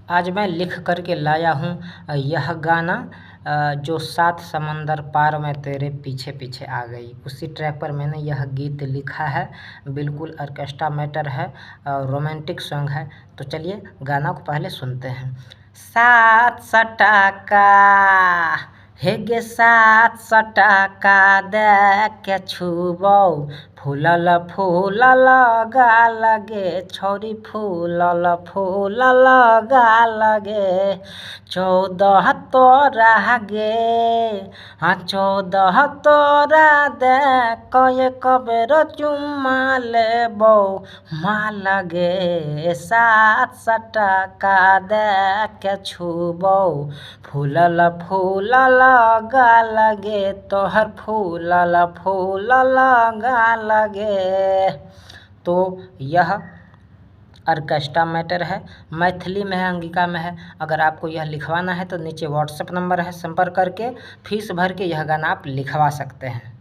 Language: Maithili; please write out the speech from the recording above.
आज मैं लिख करके लाया हूँ यह गाना जो सात समंदर पार मैं तेरे पीछे पीछे आ गई, उसी ट्रैक पर मैंने यह गीत लिखा है। बिल्कुल ऑर्केस्ट्रा मैटर है और रोमांटिक सॉन्ग है। तो चलिए गाना को पहले सुनते हैं। 700 टाका हे गे, 700 टाका दे के छुबौ, फूलल फूलल गाल गे छौरी, फूलल फूलल गाल गे। 14 तोरा गे, हाँ 14 तोरा दे एक बेर चुम्मा लेबौ माल गे। 700 टाका दे के छुबौ, फूलल फूलल गाल गे तोहर, फूलल फूलल गाल गे। तो यह ऑर्केस्ट्रा मैटर है, मैथिली में है, अंगिका में है। अगर आपको यह लिखवाना है तो नीचे व्हाट्सएप नंबर है, संपर्क करके फीस भर के यह गाना आप लिखवा सकते हैं।